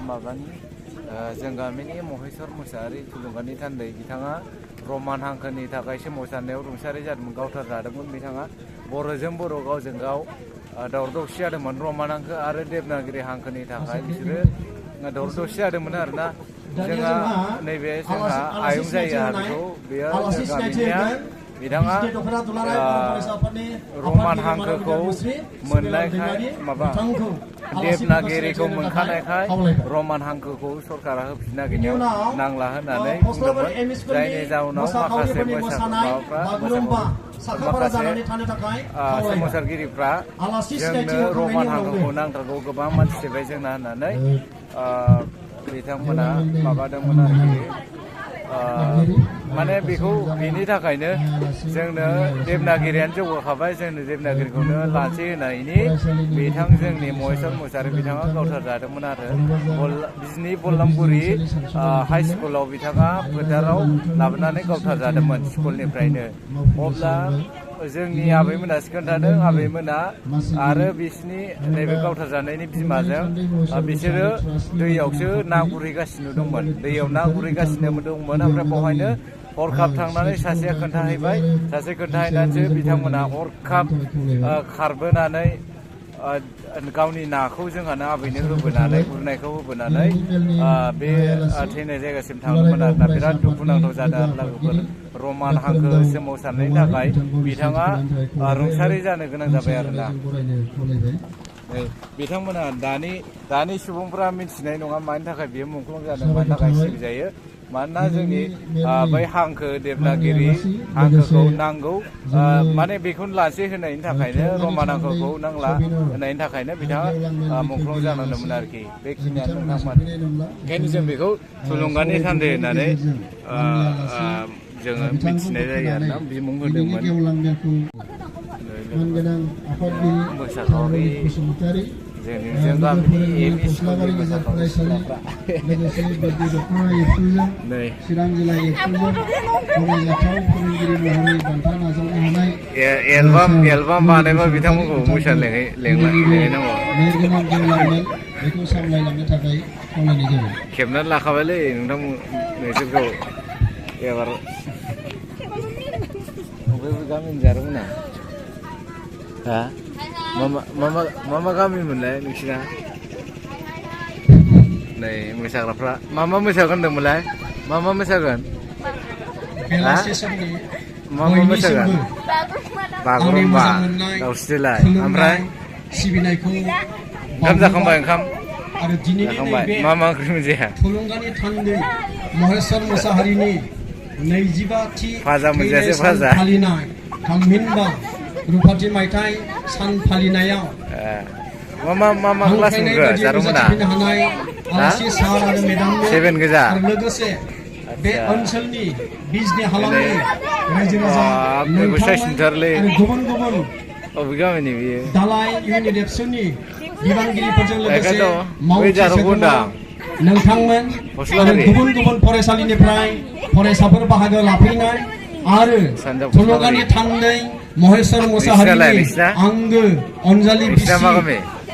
माबानि जों गामिनि महेश्वर मुसाहारि थुलुंगानि थान्दै बिथाङा रमान हांखोनि थाखाय सोमावसारनायाव रुंसारि जादोंमोन, गावथार जादोंमोन। बिथाङा बर'जों बर' गावजों गाव दावराव दावसि जादोंमोन। रमान हांखो आरो देबनागिरि हांखोनि थाखाय बिसोरो दावराव दावसि जादोंमोन आरोना। जोंहा नैबे जोंहा आयं जायो बेखौ बेयो गामिनिया बिथाङा रमान हांखोखौ मोननायखाय माबा देबनागिरिखौ मोनखानायखाय रमान हांखोखौ सरकारा होफिननो नागिरनायाव नांला होननानै बुंदोंमोन, जायनि जाउनाव माखासे सोमावसारगिरिफ्रा जोंनो रमान हांखोखौ नांथारगौ, गोबां मानसि थैबाय जोंना होननानै बिथांमोना माबादोंमोन आरोखि। माने बेखौ बेनि थाखायनो जोंनो देबनागिरियानो जौगाखाबाय, जोंनो देबनागिरिखौनो लानसै होनायनि बिथां जोंनि महेश्वर मुसाहारि बिथाङा गावथार जादोंमोन आरो बिजनि बललामगुरि हाइ स्कुलाव बिथाङा फोथाराव लाबोनानै गावथार जादोंमोन स्कुलनिफ्रायनो। अब्ला जोंनि आबैमोनासो खोन्थादों, आबैमोना आरो बिसिनि नैबे गावथार जानायनि बिमाजों बिसोरो दैयावसो ना गुरहैगासिनो दंमोन, दैयाव ना गुरहैगासिनो दंमोन। ओमफ्राय बेवहायनो हरखाब थांनानै सासेया खोन्थाहैबाय, सासे खोन्थाहैनानैसो बिथांमोना हरखाब खारबोनानै गावनि नाखौ जोंहानो आबैनो होबोनानै गुरनायखौ होबोनानै बे थैनाय जायगासिम थांदोंमोन आरोना। बिराद दुखुनांथाव जादों आरो लोगोफोर, रमान हांखो सोमावसारनायनि थाखाय बिथाङा रुंसारि जानो गोनां जाबाय आरोना। बिथांमोना दानि सुबुंफ्रा मिथिनाय नङा मानि थाखाय बेयो मुंख्लं जादों, मानि थाखाय सिबिजायो। मानोना जोंनि बै हांखो देबनागिरि हांखोखौ नांगौ, माने बेखौनो लासै होनायनि थाखायनो रमान हांखोखौ नांला होनायनि थाखायनो बिथाङा मुंख्लं जानांदोंमोन आरोखि। बेखिनियानो नोंथांमोन, ओंखायनो जों बेखौ थुलुंगानि थान्दै होननानै जोङो मिथिनाय जायो आरोना, बिमुं होदोंमोन। मोसाखावरि जों गामिनि एम इ स्कुलनि मोसाखावरि सिख्लाफ्रा एलबाम बानायबा बिथांमोनखौ मोसानो लेंनांगौ। खेबनानै लाखाबायलै नोंसोरखौ एबार गामिनि जादोंमोन हा मा गामि मोनलाय नोंसिना? नै मोसाग्राफ्रा मा मोसागोन होनदोंमोनलाय? मा मोसागोन? मा मोसागोन? बागुरुम्बा, दावस्रि देलाय, ओमफ्राय ओंखाम जाखांबाय? ओंखाम जाखांबाय। मा ओंख्रि मोनजाया? थुलुंगानि थान्दै महेश्वर मुसाहारिनि 25थि फाजा मोनजायासै फाजा फालिनाय थामहिनबा रुपाथि मायथाइ सान फालिनायाव मा क्लास मोनखो जारौमोना? आलासि सार आरो मेडामनो 7 गोजा लोगोसे बे ओनसोलनि बिजनि हालामनि रायजो राजा आरो गुबुन गुबुन दालाय इउनिट एबसुनि बिबानगिरिफोरजों लोगोसे मावथि सोद्रोमा नोंथांमोन आरो गुबुन गुबुन फरायसालिनिफ्राय फरायसाफोर बाहागो लाफैनाय आरो थुलुंगानि थान्दै महेश्वर मुसाहारिनि आंगो अनजालि बिसि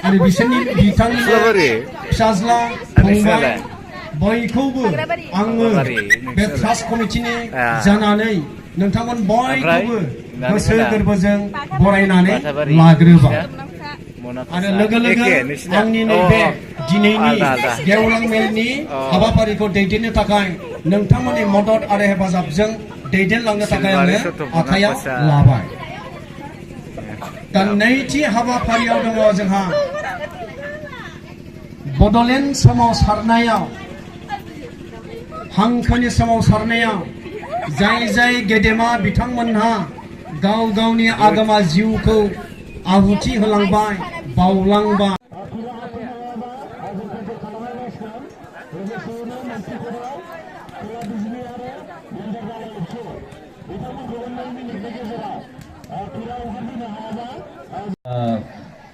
आरो बिसोरनि बिथांनि फिसाज्ला फंबाय बयखौबो आङो बे ट्रास्ट कमिटिनि जानानै नोंथांमोन बयखौबो गोसो गोरबोजों बरायनानै लाग्रोबाय। आरो लोगो लोगो आंनि नैबे दिनैनि गेवलां मेलनि हाबाफारिखौ दैदेननो थाखाय नोंथांमोननि मदद आरो हेफाजाबजों दैदेनलांनो थाखाय आङो आखायाव लाबाय। दा नैथि हाबाफारियाव दङ जोंहा बड'लेण्ड सोमावसारनायाव, हांखोनि सोमावसारनायाव जाय गेदेमा बिथांमोनहा गाव गावनि आगोमा जिउखौ आहुति होलांबाय, बावलांबाय।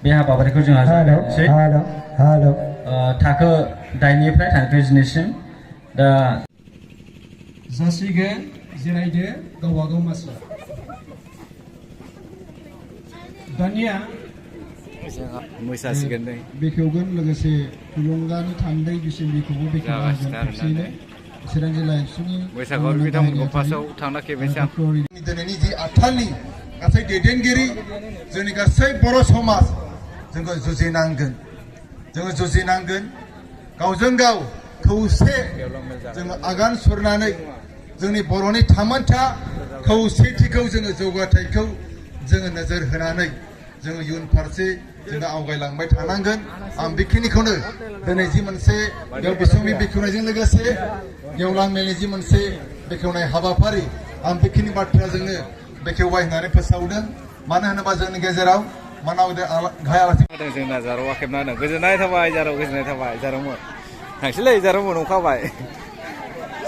बे हाबाफारिखौ जोंहा थाखो 8निफ्राय थाखो 10सिम दा जासिगोन। जिरायदो गावबागाव मासि। दानिया जोंहा मोसासिगोन नै बेखेवगोन लोगोसे थुलुंगानि थान्दै बिसिम बेखौबो बेखेवगोन खेबसेयैनो चिरां जिल्ला एबसुनि बैसागुआव बिथांमोनखौ फार्स्टआव थांना खेबनोसै आं दिनैनि जि आथालनि गासै दैदेनगिरि जोंनि गासै बर' समाज जोङो जुजिनांगोन गावजों गाव खौसे जोङो आगान सुरनानै जोंनि बर'नि थामोनथा खौसेथिखौ जोङो जौगाथायखौ जोङो नोजोर होनानै जोङो इयुन फारसे जोङो आवगायलांबाय थानांगोन आं बेखिनिखौनो दिनै जि मोनसे बेयाव बिसम्बि बेखेवनायजों लोगोसे गेवलां मेलनि जि मोनसे बेखेवनाय हाबाफारि आं बेखिनि बाथ्राजोंनो बेखेवबाय होननानै फोसावदों मानो होनोबा जोंनि गेजेराव मानाव गाहाय आलासि जोंना जारौआ खेबना गोजोननाय थाबाय जारौ गोजोननाय थाबाय जारौमोन थांसैलै जारौमोन नंखाबाय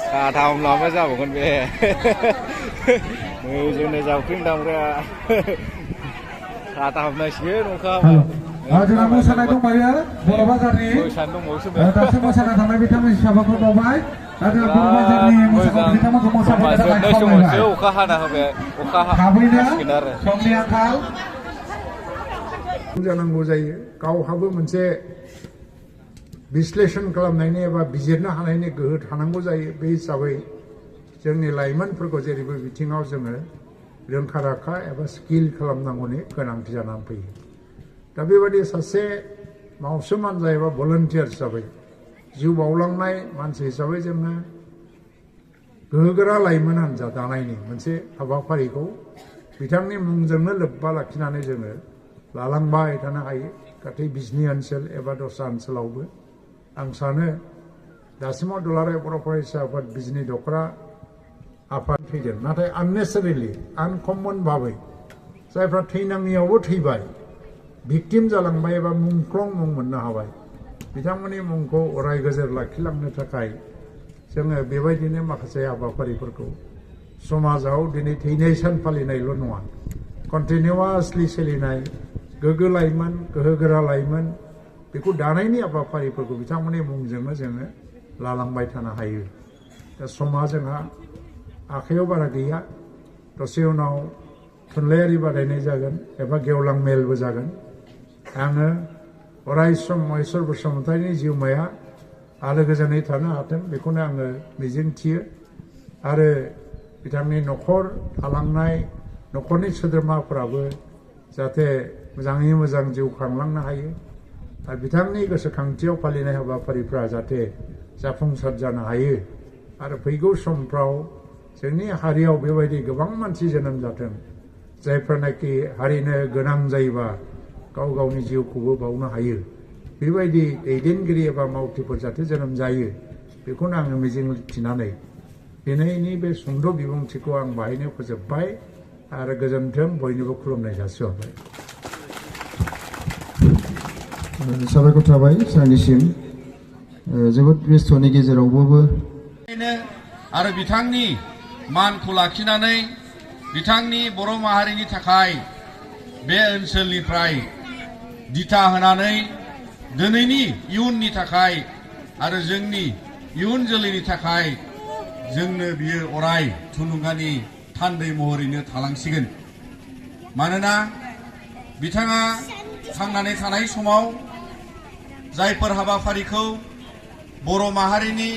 साथा हमलाबा जाबावगोन बे जोंनो जावख्रिं दामग्राया साथा हमनांसिगोन नंखाबाय जोंहा मोसानाय दंबायो बर' बाजारनि दासो मोसाना थांनाय बिथांमोननि साबायखर बावबाय दा जोंहा बर' बाजारनि मोसानाय बिथांमोनखौ मोसानाय थाखाय खावलायबाय अखा हाना होबाय अखा थाबैनो समनि आंखाल जानांगौ जायो गावहाबो मोनसे बिश्लेषण खालामनायनि एबा बिजिरनो हानायनि गोहो थानांगौ जायो बे हिसाबै जोंनि लाइमोनफोरखौ जेरैबो बिथिङाव जोङो रोंखा राखा एबा स्किल खालामनांगौनि गोनांथि जानानै फैयो दा बेबायदि सासे मावसोम हान्जा एबा भलन्टियार हिसाबै जिउ बावलांनाय मानसि हिसाबै जोङो गोहोगोरा लाइमोन हान्जा दानायनि मोनसे हाबाफारिखौ बिथांनि मुंजोंनो लोब्बा लाखिनानै जोङो लालांबाय थानो हायो गासै बिजनि ओनसोल एबा दस्रा ओनसोलावबो आं सानो दासिमाव दुलाराय बर' फरायसा आफाद बिजनि दख'रा आफाद थैदों नाथाय आननेसारेलि आनकमन भाबै जायफ्रा थैनाङियावबो थैबाय भिक्टिम जालांबाय एबा मुंख्लं मुं मोननो हाबाय बिथांमोननि मुंखौ अराय गोजोर लाखिलांनो थाखाय जोङो बेबायदिनो माखासे हाबाफारिफोरखौ समाजाव दिनै थैनाय सान फालिनायल' नङा कन्टिनिउवासलि सोलिनाय गोग्गो लाइमोन गोहोगोरा लाइमोन बेखौ दानायनि हाबाफारिफोरखौ बिथांमोननि मुंजोंनो जोङो लालांबाय थानो हायो दा समा जोंहा आखायाव बारा गैया दसे उनाव थुनलाइयारि बादायनाय जागोन एबा गेवलां मेलबो जागोन आङो अराय सम महेश्वर बसुमतारिनि जिउमाया आलो गोजोनै थानो हाथों बेखौनो आङो मिजिंथियो आरो बिथांनि न'खर थालांनाय न'खरनि सोद्रोमाफोराबो जाहाथे मोजाङै मोजां जिउ खांलांनो हायो आरो बिथांनि गोसोखांथियाव फालिनाय हाबाफारिफ्रा जाहाथे जाफुंसार जानो हायो आरो फैगौ समफ्राव जोंनि हारियाव बेबायदि गोबां मानसि जोनोम जाथों जायफ्रानाखि हारिनो गोनां जायोबा गाव गावनि जिउखौबो बावनो हायो बेबायदि दैदेनगिरि एबा मावथिफोर जाहाथे जोनोम जायो बेखौनो आङो मिजिं थिनानै दिनैनि बे सुंद' बिबुंथिखौ आं बाहायनो फोजोबबाय आरो गोजोन्थों बयनिबो खुलुमनाय जासिहरबाय साबायखर थाबाय सारनिसिम जोबोद बेस्थ'नि गेजेरावबो आरो बिथांनि मानखौ लाखिनानै बिथांनि बर' माहारिनि थाखाय बे ओनसोलनिफ्राय दिथा होनानै दिनैनि इयुननि थाखाय आरो जोंनि इयुन जोलैनि थाखाय जोंनो बियो अराय थुलुंगानि थान्दै महरैनो थालांसिगोन मानोना बिथाङा थांनानै थानाय समाव जायफोर हाबाफारिखौ बर' माहारिनि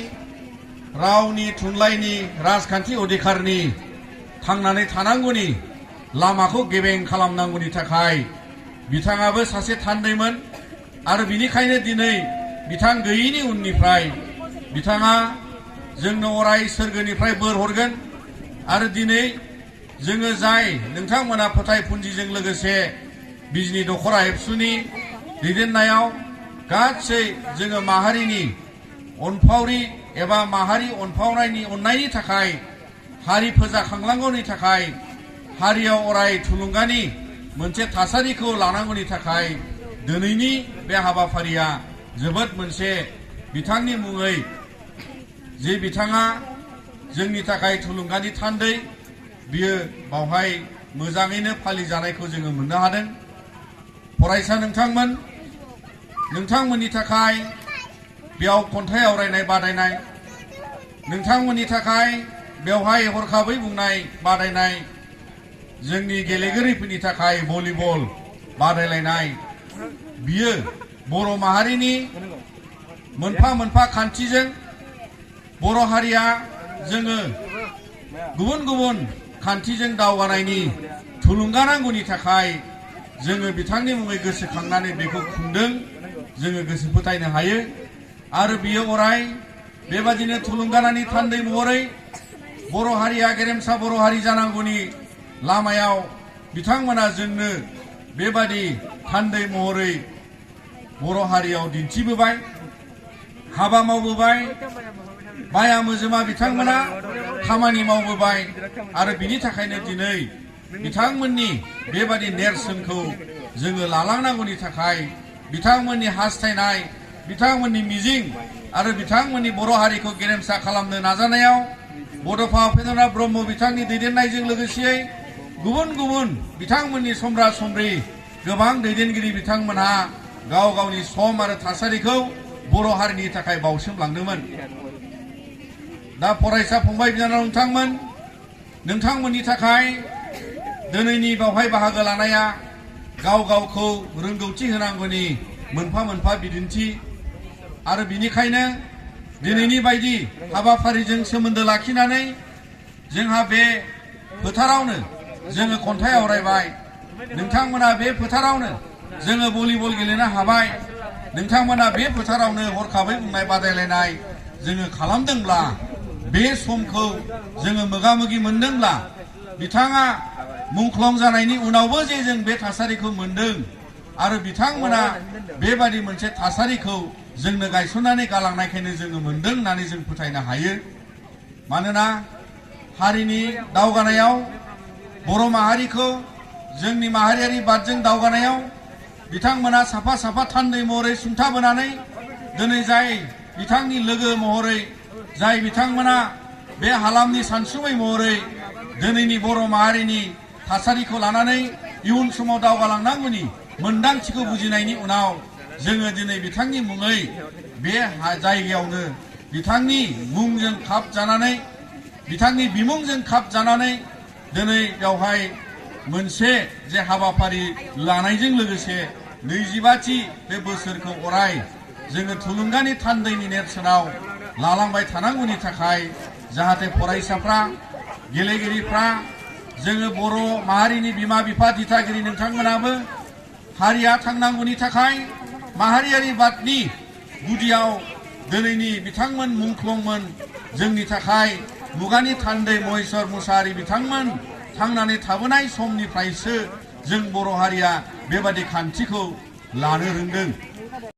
रावनि थुनलाइनि राजखान्थि अधिकारनि थांनानै थानांगौनि लामाखौ गेबें खालामनांगौनि थाखाय बिथाङाबो सासे थान्दैमोन आरो बिनिखायनो दिनै बिथां गैयैनि उननिफ्राय बिथाङा जोंनो अराय सोरगोनिफ्राय बोर हरगोन आरो दिनै जोङो जाय नोंथांमोना फोथायफुन्जिजों लोगोसे बिजनि दख'रा एबसुनि दैदेननायाव गासै जोङो माहारिनि अनफावरि एबा माहारि अनफावनायनि अननायनि थाखाय हारि फोजाखांनांगौनि थाखाय हारियाव अराय थुलुंगानि मोनसे थासारिखौ लानांगौनि थाखाय दिनैनि बे हाबाफारिया जोबोद मोनसे बिथांनि मुङै जे बिथाङा जोंनि थाखाय थुलुंगानि थान्दै बियो बावहाय मोजाङैनो फालिजानायखौ जोङो मोननो हादों फरायसा नोंथांमोननि थाखाय बेयाव खन्थाइ आवरायनाय बादायनाय नोंथांमोननि थाखाय बेवहाय हरखाबै बुंनाय बादायनाय जोंनि गेलेगिरिफोरनि थाखाय भलिबल बादायलायनाय बियो बर' माहारिनि मोनफा मोनफा खान्थिजों बर' हारिया जोङो गुबुन गुबुन खान्थिजों दावगानायनि थुलुंगा नांगौनि थाखाय जोङो बिथांनि मुङै गोसोखांनानै बेखौ खुंदों जोङो गोसो फोथायनो हायो आरो बियो अराय बेबादिनो थुलुंगानायनि थान्दै महरै बर' हारिया गेरेमसा बर' हारि जानांगौनि लामायाव बिथांमोना जोंनो बेबादि थान्दै महरै बर' हारियाव दिन्थिबोबाय हाबा मावबोबाय बाया मोजोमा बिथांमोना खामानि मावबोबाय आरो बिनि थाखायनो दिनै बिथांमोननि बेबादि नेरसोनखौ जोङो लालांनांगौनि थाखाय बिथांमोननि हास्थायनाय बिथांमोननि मिजिं आरो बिथांमोननि बर' हारिखौ गेरेमसा खालामनो नाजानायाव बड'फा उपेन्द्रनाथ ब्रह्म बिथांनि दैदेननायजों लोगोसे गुबुन गुबुन बिथांमोननि सम्राट सम्रि गोबां दैदेनगिरि बिथांमोनहा गाव गावनि सम आरो थासारिखौ बर' हारिनि थाखाय बाउसोमलांदोंमोन। दा फरायसा फंबाय बिनानाव नोंथांमोननि थाखाय दिनैनि बावहाय बाहागो लानाया गाव गावखौ रोंगौथि होनांगौनि मोनफा मोनफा बिदिन्थि आरो बिनिखायनो दिनैनि बायदि हाबाफारिजों सोमोन्दो लाखिनानै जोंहा बे फोथारावनो जोङो खन्थाइ आवरायबाय नोंथांमोना बे फोथारावनो जोङो भलिबल गेलेनो हाबाय नोंथांमोना बे फोथारावनो हरखाबै बुंनाय बादायलायनाय जोङो खालामदोंब्ला बे समखौ जोङो मोगा-मोगि मोनदोंब्ला बिथाङा मुंख्लं जानायनि उनावबो जे जों बे थासारिखौ मोनदों आरो बिथांमोना बेबादि मोनसे थासारिखौ जोंनो गायसननानै गालांनायखायनो जोङो मोनदों होननानै जों फोथायनो हायो। मानोना हारिनि दावगानायाव बर' माहारिखौ जोंनि माहारियारि बादजों दावगानायाव बिथांमोना साफा साफा थान्दै महरै सुंथाबोनानै दिनै जाय बिथांनि लोगो महरै जाय बिथांमोना बे हालामनि सानसुमै महरै दिनैनि बर' माहारिनि थासारिखौ लानानै इयुन समाव दावगालांनांगौनि मोन्दांथिखौ बुजिनायनि उनाव जोङो दिनै बिथांनि मुङै बे जायगायावनो बिथांनि मुंजों खाब जानानै बिथांनि बिमुंजों खाब जानानै दिनै बेवहाय मोनसे जे हाबाफारि लानायजों लोगोसे 25थि बे बोसोरखौ अराय जोङो थुलुंगानि थान्दैनि नेरसोनाव लालांबाय थानांगौनि थाखाय जाहाथे फरायसाफ्रा गेलेगिरिफ्रा जोङो बर' माहारिनि बिमा बिफा दिथागिरि नोंथांमोनाबो हारिया थांनांगौनि थाखाय माहारियारि बादनि गुदियाव दिनैनि बिथांमोन मुंख्लंमोन जोंनि थाखाय मुगानि थान्दै महेश्वर मुसाहारि बिथांमोन थांनानै थाबोनाय समनिफ्रायसो जों बर' हारिया बेबादि खान्थिखौ लानो रोंदों।